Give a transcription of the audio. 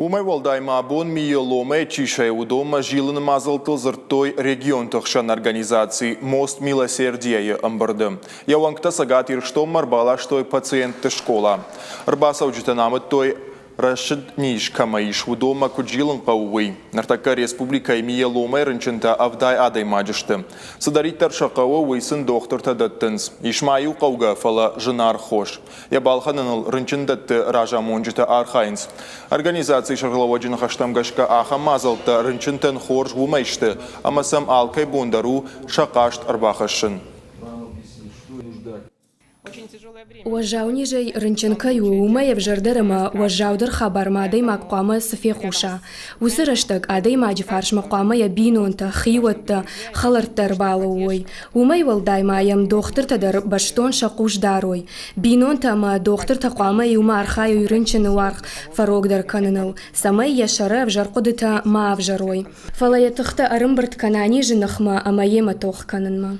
Уымӕй уӕлдай ма абон миеломӕ чи сӕ, уыдонмӕ зилыны мадзӕлттыл дзырдтой регионты хсӕн организаци «Мост милосердия-йы ӕмбырды. Йӕ уӕнгтӕ Цӕгат Ирыстонмӕ ӕрбаластой пациентты скъола. Ӕрбацӕуджытӕн амыдтой, рӕсыд низ кӕмӕ ис, уыдонмӕ куыд зилын хъӕуы, уый. Ныртӕккӕ республикӕйы миеломӕй рынчынтӕ 70 адӕймаджы сты. Цыдӕриддӕр сӕ хъӕуы, уый сын дохтыртӕ дӕттынц. Ис ма иу хъӕугӕ, фӕлӕ зынаргъ хос. Йӕ балхӕныныл рынчындӕтты разамонджытӕ архайынц. Организацийы сӕргълӕууӕджы ныхӕстӕм гӕсгӕ ахӕм мадзӕлттӕ рынчынтӕн хорз уымӕй сты, ӕмӕ сӕм алкӕй бон дӕр у сӕ хъаст ӕрбахӕссын. Уӕззау низӕй рынчын кӕй у, уымӕй ӕвзӕрдӕр ӕмӕ уӕззаудӕр хабармӕ адӕймаг хъуамӕ цы фехъуса. Уыцы рӕстӕг адӕймаджы фарсмӕ хъуамӕ йӕ бинонтӕ, хиуӕттӕ, хӕлӕрттӕ ӕрбалӕууой. Уымӕй уӕлдай ма йӕм дохтыртӕ дӕр бӕстон сӕ хъус дарой. Бинонтӕ ӕмӕ дохтыртӕ хъуамӕ иумӕ архайой рынчыны уаргъ фӕрогдӕр кӕныныл, цӕмӕй йӕ сӕры ӕвзӕр хъуыдытӕ ма ӕвзӕрой. Фӕлӕ йӕ тыхтӕ ӕрӕмбырд кӕна низы ныхмӕ ӕмӕ йемӕ тох кӕнынмӕ.